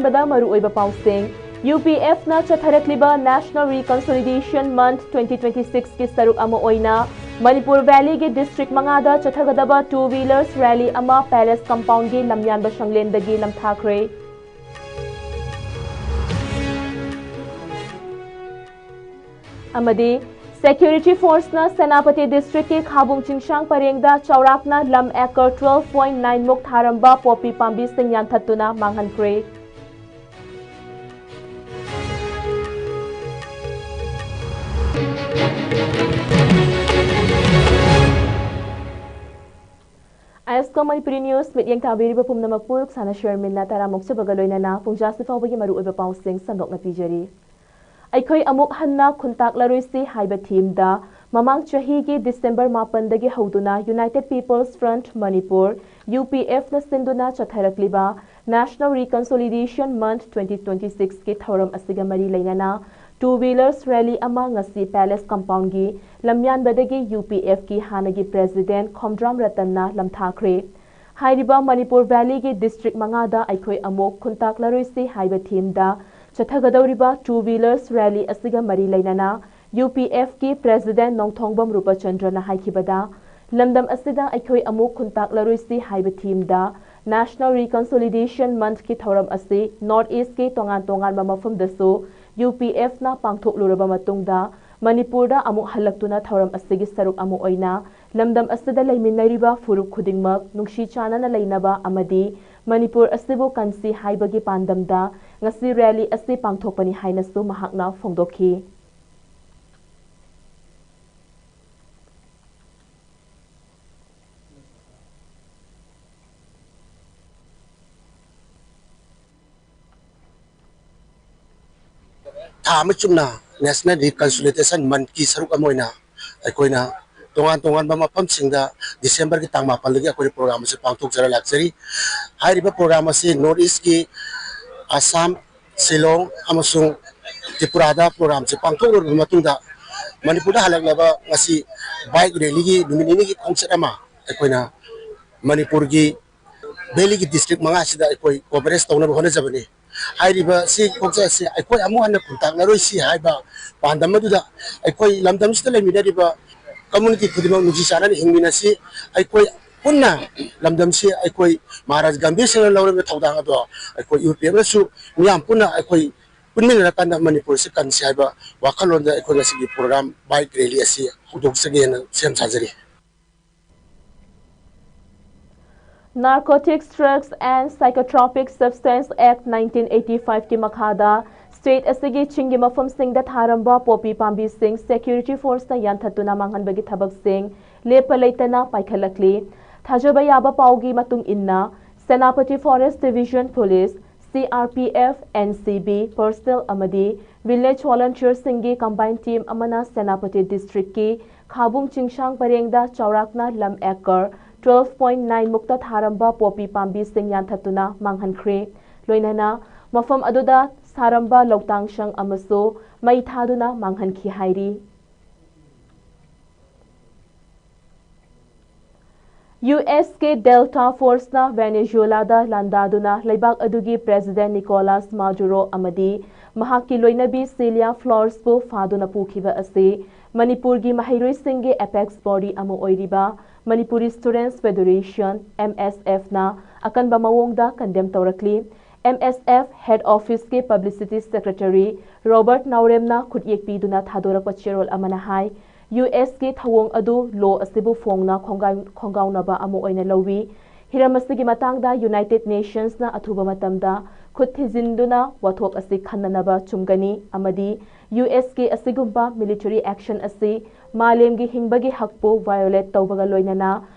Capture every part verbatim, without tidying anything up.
ꯗ ꯃꯔꯨꯑꯣꯏꯕ ꯄꯥꯎꯁꯤꯡ꯫ UPFꯅ ꯆꯠꯊꯔꯛꯂꯤꯕ National Reconciliation Month twenty twenty-sixꯀꯤ ꯁꯔꯨꯛ ꯑꯃ ꯑꯣꯏꯅ ꯃꯅꯤꯄꯨꯔ ꯚꯦꯂꯤꯒꯤ ꯗꯤꯁꯇ꯭ꯔꯤꯛ ꯃꯉꯥꯗ ꯆꯠꯊꯒꯗꯕ two wheelers rally ꯑꯃ Palace Compoundꯒꯤ ꯂꯝꯌꯥꯟꯕ ꯁꯪꯂꯦꯟꯗꯒꯤ ꯂꯝꯊꯥꯈ꯭ꯔꯦ꯫ ꯑꯃꯗꯤ Security Forceꯅ ꯁꯦꯅꯥꯄꯇꯤ ꯗꯤꯁꯇ꯭ꯔꯤꯛꯀꯤ ꯈꯥꯕꯨꯡ ꯆꯤꯡꯁꯥꯡ ꯄꯔꯦꯡꯗ ꯆꯥꯎꯔꯥꯛꯅ ꯂꯝ acre twelve point nine ꯃꯨꯛ ꯊꯥꯔꯝꯕ ꯄꯣꯄꯤ ꯄꯥꯝꯕꯤꯁꯤꯡ ꯌꯥꯟꯊꯠꯇꯨꯅ ꯃꯥꯡꯍꯟꯈ꯭ꯔꯦ꯫ ꯑꯥꯏ ꯑꯦꯁ ꯀꯣ ꯃꯅꯤꯄꯨꯔꯤ ꯅ꯭ꯌꯨꯁ ꯃꯤꯠꯌꯦꯡ ꯇꯥꯕꯤꯔꯤꯕ ꯄꯨꯝꯅꯃꯛꯄꯨ ꯁꯥꯅ ꯁꯦꯔꯃꯤꯟꯅ ꯇꯔꯥꯃꯨꯛ ꯁꯨꯕꯒ ꯂꯣꯏꯅꯅ ꯄꯨꯡꯖꯥꯁꯤ ꯐꯥꯎꯕꯒꯤ ꯃꯔꯨꯑꯣꯏꯕ ꯄꯥꯎꯁꯤꯡ ꯁꯟꯗꯣꯛꯅ ꯄꯤꯖꯔꯤ꯫ ꯑꯩꯈꯣꯏ ꯑꯃꯨꯛ ꯍꯟꯅ ꯈꯨꯟꯇꯥꯛꯂꯔꯣꯏꯁꯤ ꯍꯥꯏꯕ ꯊꯤꯝꯗ ꯃꯃꯥꯡ ꯆꯍꯤꯒꯤ ꯗꯤꯁꯦꯝꯕꯔ ꯃꯥꯄꯟꯗꯒꯤ ꯍꯧꯗꯨꯅ United People's Front Manipur, UPFꯅ ꯁꯤꯟꯗꯨꯅ ꯆꯠꯊꯔꯛꯂꯤꯕ National Reconciliation Month twenty twenty-sixꯀꯤ ꯊꯧꯔꯝ ꯑꯁꯤꯒ ꯃꯔꯤ ꯂꯩꯅꯅ two wheelers rally ꯑꯃ ꯉꯁꯤ Palace Compoundꯒꯤ ꯂꯝꯌꯥꯟꯕꯗꯒꯤ UPFꯀꯤ ꯍꯥꯟꯅꯒꯤ President ꯈꯣꯝꯗ꯭ꯔꯥꯝ ꯔꯇꯟꯅ ꯂꯝꯊꯥꯈ꯭ꯔꯦ꯫ ꯍꯥꯏꯔꯤꯕ ꯃꯅꯤꯄꯨꯔ ꯚꯦꯂꯤꯒꯤ ꯗꯤꯁꯇ꯭ꯔꯤꯛ ꯃꯉꯥꯗ ꯑꯩꯈꯣꯏ ꯑꯃꯨꯛ ꯈꯨꯟꯇꯥꯛꯂꯔꯣꯏꯁꯤ ꯍꯥꯏꯕ ꯊꯤꯝꯗ ꯆꯠꯊꯒꯗꯧꯔꯤꯕ two wheelers rally ꯑꯁꯤꯒ ꯃꯔꯤ ꯂꯩꯅꯅ UPFꯀꯤ President ꯅꯣꯡꯊꯣꯡꯕꯝ ꯔꯨꯄꯆꯟꯗ꯭ꯔꯅ ꯍꯥꯏꯈꯤꯕꯗ, ꯂꯝꯗꯝ ꯑꯁꯤꯗ ꯑꯩꯈꯣꯏ ꯑꯃꯨꯛ ꯈꯨꯟꯇꯥꯛꯂꯔꯣꯏꯁꯤ ꯍꯥꯏꯕ ꯊꯤꯝꯗ National Reconciliation Monthꯀꯤ ꯊꯧꯔꯝ ꯑꯁꯤ North Eastꯀꯤ ꯇꯣꯉꯥꯟ ꯇꯣꯉꯥꯟꯕ ꯃꯐꯝꯗꯁꯨ UPFꯅ ꯄꯥꯡꯊꯣꯛꯂꯨꯔꯕ ꯃꯇꯨꯡꯗ, ꯃꯅꯤꯄꯨꯔꯗ ꯑꯃꯨꯛ ꯍꯜꯂꯛꯇꯨꯅ ꯊꯧꯔꯝ ꯑꯁꯤꯒꯤ ꯁꯔꯨꯛ ꯑꯃ ꯑꯣꯏꯅ ꯂꯝꯗꯝ ꯑꯁꯤꯗ ꯂꯩꯃꯤꯟꯅꯔꯤꯕ ꯐꯨꯔꯨꯞ ꯈꯨꯗꯤꯡꯃꯛ ꯅꯨꯡꯁꯤ ꯆꯥꯟꯅꯅ ꯂꯩꯅꯕ ꯑꯃꯗꯤ ꯃꯅꯤꯄꯨꯔ ꯑꯁꯤꯕꯨ ꯀꯟꯁꯤ ꯍꯥꯏꯕꯒꯤ ꯄꯥꯟꯗꯝꯗ ꯉꯁꯤ rally ꯑꯁꯤ ꯄꯥꯡꯊꯣꯛꯄꯅꯤ ꯍꯥꯏꯅꯁꯨ ꯃꯍꯥꯛꯅ ꯐꯣꯡꯗꯣꯛꯈꯤ꯫ ꯊꯥ ꯑꯃ ꯆꯨꯞꯅ National Reconciliation Monthꯀꯤ ꯁꯔꯨꯛ ꯑꯃ ꯑꯣꯏꯅ ꯑꯩꯈꯣꯏꯅ ꯇꯣꯉꯥꯟ ꯇꯣꯉꯥꯟꯕ ꯃꯐꯝꯁꯤꯡꯗ ꯗꯤꯁꯦꯝꯕꯔꯒꯤ ꯇꯥꯡ ꯃꯥꯄꯟꯗꯒꯤ ꯑꯩꯈꯣꯏꯅ program ꯑꯁꯤ ꯄꯥꯡꯊꯣꯛꯆꯔ ꯂꯥꯛꯆꯔꯤ꯫ ꯍꯥꯏꯔꯤꯕ program ꯑꯁꯤ North Eastꯀꯤ ꯑꯁꯥꯝ, ꯁꯤꯂꯣꯡ ꯑꯃꯁꯨꯡ ꯇ꯭ꯔꯤꯄꯨꯔꯥꯗ programꯁꯦ ꯄꯥꯡꯊꯣꯛꯂꯨꯔꯕ ꯃꯇꯨꯡꯗ, ꯃꯅꯤꯄꯨꯔꯗ ꯍꯜꯂꯛꯂꯕ ꯉꯁꯤ bike rallyꯒꯤ ꯅꯨꯃꯤꯠ ꯅꯤꯅꯤꯒꯤ ꯈꯣꯡꯆꯠ ꯑꯃ ꯑꯩꯈꯣꯏꯅ ꯃꯅꯤꯄꯨꯔꯒꯤ valleyꯒꯤ district ꯃꯉꯥꯁꯤꯗ ꯑꯩꯈꯣꯏ coverage ꯇꯧꯅꯕ ꯍꯣꯠꯅꯖꯕꯅꯤ꯫ ꯍꯥꯏꯔꯤꯕ ꯁꯤ ꯈꯣꯡꯆꯠ ꯑꯁꯤ ꯑꯩꯈꯣꯏ ꯑꯃꯨꯛ ꯍꯟꯅ ꯈꯨꯟꯇꯥꯛꯂꯔꯣꯏꯁꯤ ꯍꯥꯏꯕ ꯄꯥꯟꯗꯝ ꯑꯗꯨꯗ ꯑꯩꯈꯣꯏ ꯂꯝꯗꯝꯁꯤꯗ ꯂꯩꯃꯤꯟꯅꯔꯤꯕ community ꯈꯨꯗꯤꯡꯃꯛ ꯅꯨꯡꯁꯤ ꯆꯥꯟꯅꯅ ꯍꯤꯡꯃꯤꯟꯅꯁꯤ꯫ ꯑꯩꯈꯣꯏ ꯄꯨꯟꯅ ꯂꯝꯗꯝꯁꯤ ꯑꯩꯈꯣꯏ ꯃꯍꯥꯔꯥꯖ ꯒꯥꯟꯙꯤ ꯁꯤꯡꯅ ꯂꯧꯔꯤꯕ ꯊꯧꯗꯥꯡ ꯑꯗꯣ ꯑꯩꯈꯣꯏ ꯌꯨ ꯄꯤ ꯑꯦꯐꯅꯁꯨ ꯃꯤꯌꯥꯝ ꯄꯨꯟꯅ ꯑꯩꯈꯣꯏ ꯄꯨꯟꯃꯤꯟꯅꯔꯀꯥꯟꯗ ꯃꯅꯤꯄꯨꯔꯁꯤ ꯀꯟꯁꯤ ꯍꯥꯏꯕ ꯋꯥꯈꯜꯂꯣꯟꯗ ꯑꯩꯈꯣꯏ ꯉꯁꯤꯒꯤ program bike rally ꯑꯁꯤ ꯍꯧꯗꯣꯛꯆꯒꯦꯅ ꯁꯦꯝ ꯁꯥꯖꯔꯤ꯫ Narcotics, Drugs and Psychotropic Substance Act nineteen eighty-five ꯀꯤ ꯃꯈꯥꯗ state ꯑꯁꯤꯒꯤ ꯆꯤꯡꯒꯤ ꯃꯐꯝꯁꯤꯡꯗ ꯊꯥꯔꯝꯕ ꯄꯣꯄꯤ ꯄꯥꯝꯕꯤꯁꯤꯡ security forceꯅ ꯌꯥꯟꯊꯠꯇꯨꯅ ꯃꯥꯡꯍꯟꯕꯒꯤ ꯊꯕꯛꯁꯤꯡ ꯂꯦꯞꯄ ꯂꯩꯇꯅ ꯄꯥꯏꯈꯠꯂꯛꯂꯤ꯫ ꯊꯥꯖꯕ ꯌꯥꯕ ꯄꯥꯎꯒꯤ ꯃꯇꯨꯡ ꯏꯟꯅ, Senapati Forest Division Police, C R P F, N C B personnel ꯑꯃꯗꯤ village volunteerꯁꯤꯡꯒꯤ combined team ꯑꯃꯅ ꯁꯦꯅꯥꯄꯇꯤ districtꯀꯤ ꯈꯥꯕꯨꯡ ꯆꯤꯡꯁꯥꯡ ꯄꯔꯦꯡꯗ ꯆꯥꯎꯔꯥꯛꯅ ꯂꯝ acre twelve point nine ꯃꯨꯛꯇ ꯊꯥꯔꯝꯕ ꯄꯣꯄꯤ ꯄꯥꯝꯕꯤꯁꯤꯡ ꯌꯥꯟꯊꯠꯇꯨꯅ ꯃꯥꯡꯍꯟꯈ꯭ꯔꯦ꯫ ꯂꯣꯏꯅꯅ ꯃꯐꯝ ꯑꯗꯨꯗ ꯁꯥꯔꯝꯕ ꯂꯧꯇꯥꯡꯁꯪ ꯑꯃꯁꯨ ꯃꯩ ꯊꯥꯗꯨꯅ ꯃꯥꯡꯍꯟꯈꯤ ꯍꯥꯏꯔꯤ꯫ U S ꯀꯤ Delta Forceꯅ Venezuelaꯗ ꯂꯥꯟꯗꯥꯗꯨꯅ ꯂꯩꯕꯥꯛ ꯑꯗꯨꯒꯤ President Nicolas Maduro ꯑꯃꯗꯤ ꯃꯍꯥꯛꯀꯤ ꯂꯣꯏꯅꯕꯤ Celia Floresꯄꯨ ꯐꯥꯗꯨꯅ ꯄꯨꯈꯤꯕ ꯑꯁꯤ ꯃꯅꯤꯄꯨꯔꯒꯤ ꯃꯍꯩꯔꯣꯏꯁꯤꯡꯒꯤ apex body ꯑꯃ ꯑꯣꯏꯔꯤꯕ Manipuri Students Federation, M S Fꯅ ꯑꯀꯟꯕ ꯃꯑꯣꯡꯗ condemn ꯇꯧꯔꯛꯂꯤ꯫ M S F head officeꯀꯤ publicity secretary Robert Naoremꯅ ꯈꯨꯠꯌꯦꯛ ꯄꯤꯗꯨꯅ ꯊꯥꯗꯣꯔꯛꯄ ꯆꯦꯔꯣꯜ ꯑꯃꯅ ꯍꯥꯏ, U S ꯀꯤ ꯊꯧꯑꯣꯡ ꯑꯗꯨ law ꯑꯁꯤꯕꯨ ꯐꯣꯡꯅ ꯈꯣꯡꯒꯥꯏ-, ꯈꯣꯡꯒꯥꯎꯅꯕ ꯑꯃ ꯑꯣꯏꯅ ꯂꯧꯏ꯫ ꯍꯤꯔꯝ ꯑꯁꯤꯒꯤ ꯃꯇꯥꯡꯗ United Nationsꯅ ꯑꯊꯨꯕ ꯃꯇꯝꯗ ꯈꯨꯠ ꯊꯤꯖꯤꯟꯗꯨꯅ ꯋꯥꯊꯣꯛ ꯑꯁꯤ ꯈꯟꯅꯅꯕ ꯆꯨꯝꯒꯅꯤ ꯑꯃꯗꯤ U S ꯀꯤ ꯑꯁꯤꯒꯨꯝꯕ military action ꯑꯁꯤ ꯃꯥꯂꯦꯝꯒꯤ ꯍꯤꯡꯕꯒꯤ ꯍꯛꯄꯨ violate ꯇꯧꯕꯒ ꯂꯣꯏꯅꯅ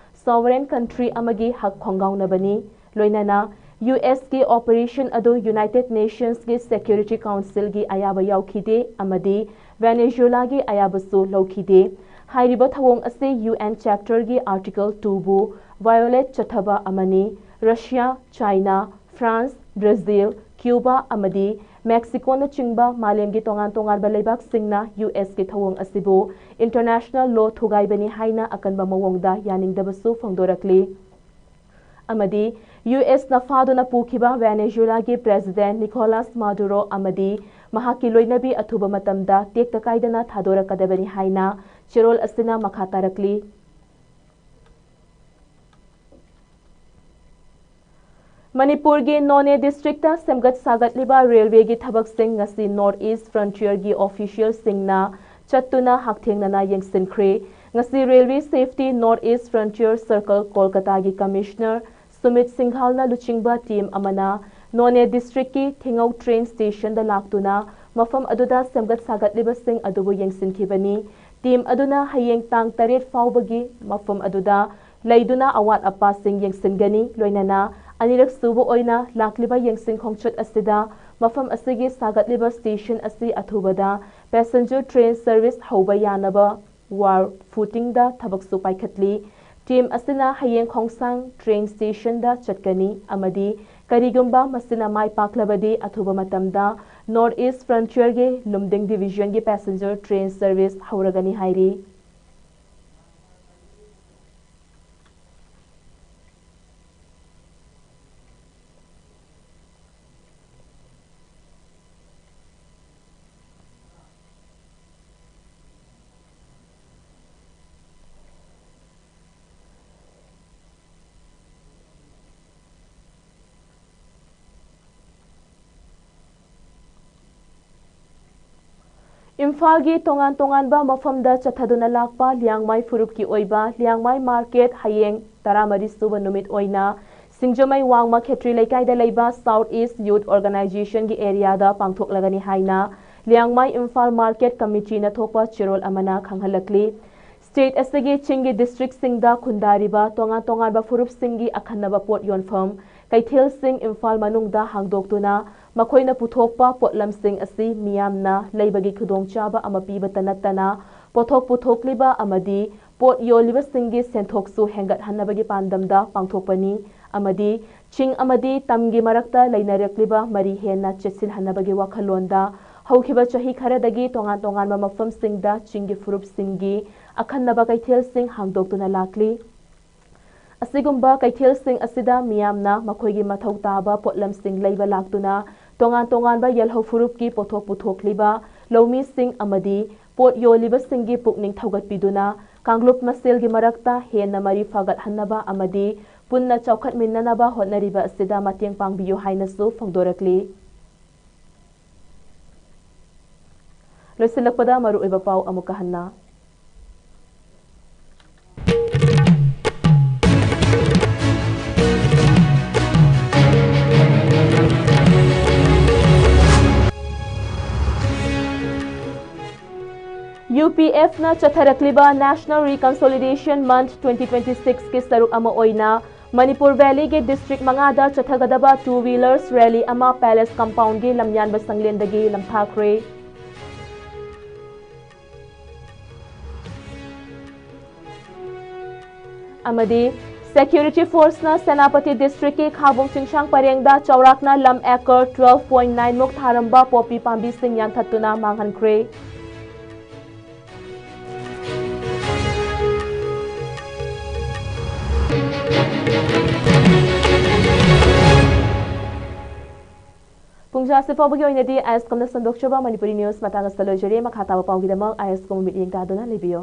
sovereign country ꯑꯃꯒꯤ ꯍꯛ ꯈꯣꯡꯒꯥꯎꯅꯕꯅꯤ꯫ ꯂꯣꯏꯅꯅ U S ꯀꯤ operation ꯑꯗꯨ United Nationsꯀꯤ Security Councilꯒꯤ ꯑꯌꯥꯕ ꯌꯥꯎꯈꯤꯗꯦ ꯑꯃꯗꯤ Venezuelaꯒꯤ ꯑꯌꯥꯕꯁꯨ ꯂꯧꯈꯤꯗꯦ꯫ ꯍꯥꯏꯔꯤꯕ ꯊꯧꯑꯣꯡ ꯑꯁꯤ U N Charterꯒꯤ Article twoꯕꯨ violate ꯆꯠꯊꯕ ꯑꯃꯅꯤ꯫ Russia, China, France, Brazil, Cuba ꯑꯃꯗꯤ Mexicoꯅꯆꯤꯡꯕ ꯃꯥꯂꯦꯝꯒꯤ ꯇꯣꯉꯥꯟ ꯇꯣꯉꯥꯟꯕ ꯂꯩꯕꯥꯛꯁꯤꯡꯅ U Sꯀꯤ ꯊꯧꯑꯣꯡ ꯑꯁꯤꯕꯨ international law ꯊꯨꯒꯥꯏꯕꯅꯤ ꯍꯥꯏꯅ ꯑꯀꯟꯕ ꯃꯑꯣꯡꯗ ꯌꯥꯅꯤꯡꯗꯕꯁꯨ ꯐꯣꯡꯗꯣꯔꯛꯂꯤ꯫ ꯑꯃꯗꯤ ꯌꯨ ꯑꯦꯁꯅ ꯐꯥꯗꯨꯅ ꯄꯨꯈꯤꯕ ꯚꯦꯅꯦꯖꯨꯂꯥꯒꯤ ꯄ꯭ꯔꯦꯁꯤꯗꯦꯟꯠ ꯅꯤꯀꯣꯂꯥꯁ ꯃꯥꯗꯨꯔꯣ ꯑꯃꯗꯤ ꯃꯍꯥꯛꯀꯤ ꯂꯣꯏꯅꯕꯤ ꯑꯊꯨꯕ ꯃꯇꯝꯗ ꯇꯦꯛꯇ ꯀꯥꯏꯗꯅ ꯊꯥꯗꯣꯔꯛꯀꯗꯕꯅꯤ ꯍꯥꯏꯅ ꯆꯦꯔꯣꯜ ꯑꯁꯤꯅ ꯃꯈꯥ ꯇꯥꯔꯛꯂꯤ꯫ ꯃꯅꯤꯄꯨꯔꯒꯤ ꯅꯣꯅꯦ ꯗꯤꯁꯇ꯭ꯔꯤꯛꯇ ꯁꯦꯝꯒꯠ ꯁꯥꯒꯠꯂꯤꯕ ꯔꯦꯜꯋꯦꯒꯤ ꯊꯕꯛꯁꯤꯡ ꯉꯁꯤ ꯅꯣꯔꯠ ꯏꯁ ꯐ꯭ꯔꯟꯇꯤꯌꯔꯒꯤ ꯑꯣꯐꯤꯁꯤꯌꯦꯜꯁꯤꯡꯅ ꯆꯠꯇꯨꯅ ꯍꯛꯊꯦꯡꯅꯅ ꯌꯦꯡꯁꯤꯟꯈ꯭ꯔꯦ꯫ ꯉꯁꯤ railway safety north east frontier circle ꯀꯣꯜꯀꯇꯥꯒꯤ ꯀꯃꯤꯁꯅꯔ ꯁꯨꯃꯤꯠ ꯁꯤꯡꯍꯥꯜꯅ ꯂꯨꯆꯤꯡꯕ ꯇꯤꯝ ꯑꯃꯅ ꯅꯣꯅꯦ ꯗꯤꯁꯇ꯭ꯔꯤꯛꯀꯤ ꯊꯤꯉꯧ ꯇ꯭ꯔꯦꯟ ꯁ꯭ꯇꯦꯁꯟꯗ ꯂꯥꯛꯇꯨꯅ ꯃꯐꯝ ꯑꯗꯨꯗ ꯁꯦꯝꯒꯠ ꯁꯥꯒꯠꯂꯤꯕꯁꯤꯡ ꯑꯗꯨꯕꯨ ꯌꯦꯡꯁꯤꯟꯈꯤꯕꯅꯤ꯫ ꯇꯤꯝ ꯑꯗꯨꯅ ꯍꯌꯦꯡ ꯇꯥꯡ ꯇꯔꯦꯠ ꯐꯥꯎꯕꯒꯤ ꯃꯐꯝ ꯑꯗꯨꯗ ꯂꯩꯗꯨꯅ ꯑꯋꯥꯠ ꯑꯄꯥꯁꯤꯡ ꯌꯦꯡꯁꯤꯟꯒꯅꯤ꯫ ꯂꯣꯏꯅꯅ ꯑꯅꯤꯔꯛ ꯁꯨꯕ ꯑꯣꯏꯅ ꯂꯥꯛꯂꯤꯕ ꯌꯦꯡꯁꯤꯟ ꯈꯣꯡꯆꯠ ꯑꯁꯤꯗ ꯃꯐꯝ ꯑꯁꯤꯒꯤ ꯁꯥꯒꯠꯂꯤꯕ ꯁ꯭ꯇꯦꯁꯟ ꯑꯁꯤ ꯑꯊꯨꯕꯗ ꯄꯦꯁꯦꯟꯖꯔ ꯇ꯭ꯔꯦꯟ ꯁꯔꯚꯤꯁ ꯍꯧꯕ ꯌꯥꯅꯕ ꯋꯥꯔ ꯐꯨꯇꯤꯡꯗ ꯊꯕꯛꯁꯨ ꯄꯥꯏꯈꯠꯂꯤ꯫ ꯇꯤꯝ ꯑꯁꯤꯅ ꯍꯌꯦꯡ ꯈꯣꯡꯁꯥꯡ ꯇ꯭ꯔꯦꯟ ꯁ꯭ꯇꯦꯁꯟꯗ ꯆꯠꯀꯅꯤ ꯑꯃꯗꯤ ꯀꯔꯤꯒꯨꯝꯕ ꯃꯁꯤꯅ ꯃꯥꯏ ꯄꯥꯛꯂꯕꯗꯤ ꯑꯊꯨꯕ ꯃꯇꯝꯗ ꯅꯣꯔꯠ ꯏꯁ ꯐ꯭ꯔꯟꯇꯤꯌꯔꯒꯤ ꯂꯨꯝꯗꯤꯡ ꯗꯤꯚꯤꯖꯟꯒꯤ ꯄꯦꯁꯦꯟꯖꯔ ꯇ꯭ꯔꯦꯟ ꯁꯔꯚꯤꯁ ꯍꯧꯔꯒꯅꯤ ꯍꯥꯏꯔꯤ꯫ ꯏꯝꯐꯥꯜꯒꯤ ꯇꯣꯉꯥꯟ ꯇꯣꯉꯥꯟꯕ ꯃꯐꯝꯗ ꯆꯠꯊꯗꯨꯅ ꯂꯥꯛꯄ ꯂꯤꯌꯥꯡꯃꯥꯏ ꯐꯨꯔꯨꯞꯀꯤ ꯑꯣꯏꯕ ꯂꯤꯌꯥꯡꯃꯥꯏ ꯃꯥꯔꯀꯦꯠ ꯍꯌꯦꯡ ꯇꯔꯥꯃꯔꯤ ꯁꯨꯕ ꯅꯨꯃꯤꯠ ꯑꯣꯏꯅ ꯁꯤꯡꯖꯃꯩ ꯋꯥꯡꯃ ꯈꯦꯇ꯭ꯔꯤ ꯂꯩꯀꯥꯏꯗ ꯂꯩꯕ ꯁꯥꯎꯠ ꯏꯁ ꯌꯨꯠ ꯑꯣꯔꯒꯅꯥꯏꯖꯦꯁꯟꯒꯤ ꯑꯦꯔꯤꯌꯥꯗ ꯄꯥꯡꯊꯣꯛꯂꯒꯅꯤ ꯍꯥꯏꯅ ꯂꯤꯌꯥꯡꯃꯥꯏ ꯏꯝꯐꯥꯜ ꯃꯥꯔꯀꯦꯠ ꯀꯃꯤꯇꯤꯅ ꯊꯣꯛꯄ ꯆꯦꯔꯣꯜ ꯑꯃꯅ ꯈꯪꯍꯜꯂꯛꯂꯤ꯫ ꯁ꯭ꯇꯦꯠ ꯑꯁꯤꯒꯤ ꯆꯤꯡꯒꯤ ꯗꯤꯁꯇ꯭ꯔꯤꯛꯁꯤꯡꯗ ꯈꯨꯟꯗꯥꯔꯤꯕ ꯇꯣꯉꯥꯟ ꯇꯣꯉꯥꯟꯕ ꯐꯨꯔꯨꯞꯁꯤꯡꯒꯤ ꯑꯈꯟꯅꯕ ꯄꯣꯠ ꯌꯣꯟꯐꯝ ꯀꯩꯊꯦꯜꯁꯤꯡ ꯏꯝꯐꯥꯜ ꯃꯅꯨꯡꯗ ꯍꯥꯡꯗꯣꯛꯇꯨꯅ ꯃꯈꯣꯏꯅ ꯄꯨꯊꯣꯛꯄ ꯄꯣꯠꯂꯝꯁꯤꯡ ꯑꯁꯤ ꯃꯤꯌꯥꯝꯅ ꯂꯩꯕꯒꯤ ꯈꯨꯗꯣꯡꯆꯥꯕ ꯑꯃ ꯄꯤꯕꯇ ꯅꯠꯇꯅ ꯄꯣꯠꯊꯣꯛ ꯄꯨꯊꯣꯛꯂꯤꯕ ꯑꯃꯗꯤ ꯄꯣꯠ ꯌꯣꯜꯂꯤꯕꯁꯤꯡꯒꯤ ꯁꯦꯟꯊꯣꯛꯁꯨ ꯍꯦꯟꯒꯠꯍꯟꯅꯕꯒꯤ ꯄꯥꯟꯗꯝꯗ ꯄꯥꯡꯊꯣꯛꯄꯅꯤ ꯑꯃꯗꯤ ꯆꯤꯡ ꯑꯃꯗꯤ ꯇꯝꯒꯤ ꯃꯔꯛꯇ ꯂꯩꯅꯔꯛꯂꯤꯕ ꯃꯔꯤ ꯍꯦꯟꯅ ꯆꯦꯠꯁꯤꯜꯍꯟꯅꯕꯒꯤ ꯋꯥꯈꯜꯂꯣꯟꯗ ꯍꯧꯈꯤꯕ ꯆꯍꯤ ꯈꯔꯗꯒꯤ ꯇꯣꯉꯥꯟ ꯇꯣꯉꯥꯟꯕ ꯃꯐꯝꯁꯤꯡꯗ ꯆꯤꯡꯒꯤ ꯐꯨꯔꯨꯞꯁꯤꯡꯒꯤ ꯑꯈꯟꯅꯕ ꯀꯩꯊꯦꯜꯁꯤꯡ ꯍꯥꯡꯗꯣꯛꯇꯨꯅ ꯂꯥꯛꯂꯤ꯫ ꯑꯁꯤꯒꯨꯝꯕ ꯀꯩꯊꯦꯜꯁꯤꯡ ꯑꯁꯤꯗ ꯃꯤꯌꯥꯝꯅ ꯃꯈꯣꯏꯒꯤ ꯃꯊꯧ ꯇꯥꯕ ꯄꯣꯠꯂꯝꯁꯤꯡ ꯂꯩꯕ ꯂꯥꯛꯇꯨꯅ ꯇꯣꯉꯥꯟ ꯇꯣꯉꯥꯟꯕ ꯌꯦꯜꯍꯧ ꯐꯨꯔꯨꯞꯀꯤ ꯄꯣꯠꯊꯣꯛ ꯄꯨꯊꯣꯛꯂꯤꯕ ꯂꯧꯃꯤꯁꯤꯡ ꯑꯃꯗꯤ ꯄꯣꯠ ꯌꯣꯜꯂꯤꯕꯁꯤꯡꯒꯤ ꯄꯨꯛꯅꯤꯡ ꯊꯧꯒꯠꯄꯤꯗꯨꯅ ꯀꯥꯡꯂꯨꯞ ꯃꯁꯦꯜꯒꯤ ꯃꯔꯛꯇ ꯍꯦꯟꯅ ꯃꯔꯤ ꯐꯒꯠꯍꯟꯅꯕ ꯑꯃꯗꯤ ꯄꯨꯟꯅ ꯆꯥꯎꯈꯠꯃꯤꯟꯅꯅꯕ ꯍꯣꯠꯅꯔꯤꯕ ꯑꯁꯤꯗ ꯃꯇꯦꯡ ꯄꯥꯡꯕꯤꯌꯨ ꯍꯥꯏꯅꯁꯨ ꯐꯣꯡꯗꯣꯔꯛꯂꯤ꯫ ꯂꯣꯏꯁꯤꯜꯂꯛꯄꯗ ꯃꯔꯨꯑꯣꯏꯕ ꯄꯥꯎ ꯑꯃꯨꯛꯀ ꯍꯟꯅ꯫ UPFꯅ ꯆꯠꯊꯔꯛꯂꯤꯕ National Reconciliation Month twenty twenty-sixꯀꯤ ꯁꯔꯨꯛ ꯑꯃ ꯑꯣꯏꯅ ꯃꯅꯤꯄꯨꯔ ꯚꯦꯂꯤꯒꯤ ꯗꯤꯁꯇ꯭ꯔꯤꯛ ꯃꯉꯥꯗ ꯆꯠꯊꯒꯗꯕ two wheelers rally ꯑꯃ Palace Compoundꯒꯤ ꯂꯝꯌꯥꯟꯕ ꯁꯪꯂꯦꯟꯗꯒꯤ ꯂꯝꯊꯥꯈ꯭ꯔꯦ꯫ ꯑꯃꯗꯤ Security Forceꯅ ꯁꯦꯅꯥꯄꯇꯤ ꯗꯤꯁꯇ꯭ꯔꯤꯛꯀꯤ ꯈꯥꯕꯣꯡ ꯆꯤꯡꯁꯥꯡ ꯄꯔꯦꯡꯗ ꯆꯥꯎꯔꯥꯛꯅ ꯂꯝ acre twelve point nine ꯃꯨꯛ ꯊꯥꯔꯝꯕ ꯄꯣꯄꯤ ꯄꯥꯝꯕꯤꯁꯤꯡ ꯌꯥꯟꯊꯠꯇꯨꯅ ꯃꯥꯡꯍꯟꯈ꯭ꯔꯦ꯫ ꯄꯨꯡꯖꯥꯁꯤ ꯐꯥꯎꯕꯒꯤ ꯑꯣꯏꯅꯗꯤ ISCOMꯅ ꯁꯟꯗꯣꯛꯆꯕ ꯃꯅꯤꯄꯨꯔꯤ news ꯃꯇꯥꯡ ꯑꯁꯤꯗ ꯂꯣꯏꯖꯔꯦ꯫ ꯃꯈꯥ ꯇꯥꯕ ꯄꯥꯎꯒꯤꯗꯃꯛ ISCOM ꯃꯤꯠꯌꯦꯡ ꯇꯥꯗꯨꯅ ꯂꯩꯕꯤꯌꯨ꯫